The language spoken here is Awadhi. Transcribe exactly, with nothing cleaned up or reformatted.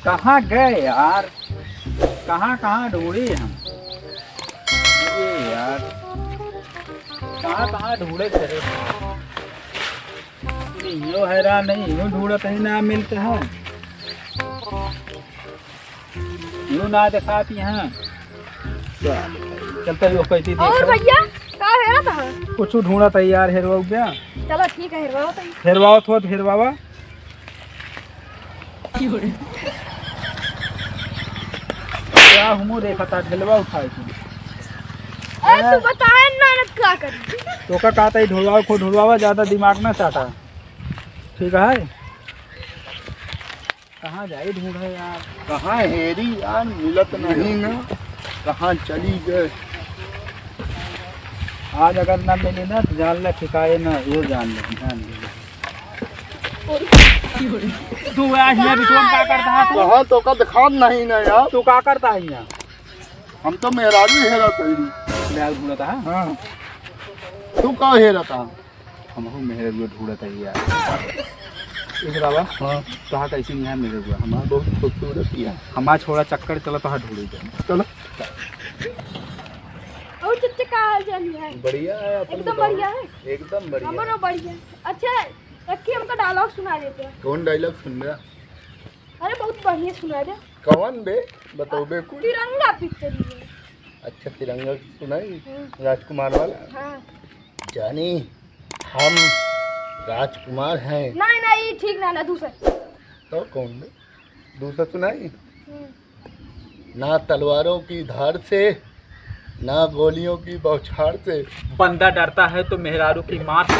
कहाँ गए यार, कहाँ कहाँ ढूंढे हम। अरे यार, कहाँ कहाँ ढूंढे करे। अरे यो हैरान नहीं, यो ढूंढत ही ना मिलत है, यो ना देखात यहाँ। चलता ही वो कहती और देखा। भैया, का हेरत है? कुछ ढूंढत ही यार, हेरवाऊ क्या? चलो ठीक है, हेरवाओ तो। हेरवाओ तो, हेरवावा। क्या हमू देखा था, ढेलवा उठाए तू। अरे तू बताए ना, ना का करी। तो का कहता ही ढोलवाओ को ढोलवावा, ज्यादा दिमाग ना चाटा। ठीक है, कहाँ जाई ढूंढे यार। कहाँ हेरी यार, मिलत नहीं ना, कहाँ चली गए। आज अगर ना मिली ना तो जान ले ठिकाए ना, यो जान ले, जान ले। तू आज ये बिचवा में का करता है तू? कहाँ तो का दिखात नहीं ना यार। तू का करता है यहाँ? हम तो मेहरारू हेरत है। मेहरारू ढूंढता है? हाँ। तू का हेरता? हमहू मेहरारू ढूंढत है यार। इधर आवा। हाँ। तोहार कैसे नहीं है मेहरारू? हमार बहुत खूबसूरत है। हमार छोड़ा चक्कर चला तोहार ढूंढे जाए। चलो। और चच्चा का हाल चाल है? बढ़िया है, अपन एकदम बताओ। बढ़िया है? एकदम बढ़िया। हमरो बढ़िया। अच्छा, रखिए, हमका dialogue सुना देते हैं। कौन dialogue सुन रहा? अरे बहुत बढ़िया सुना दे। कौन बे? बताओ बे कुछ। तिरंगा picture में। अच्छा, तिरंगा सुनाई? हम्म। राजकुमार वाला? हाँ। जानी, हम राजकुमार हैं। नहीं, नहीं, ठीक ना, ना, दूसरा। तो कौन बे? दूसरा सुनाई? हम्म। ना तलवारों की धार से, ना गोलियों की बौछार से। बंदा डरता है तो मेहरारू की मार से।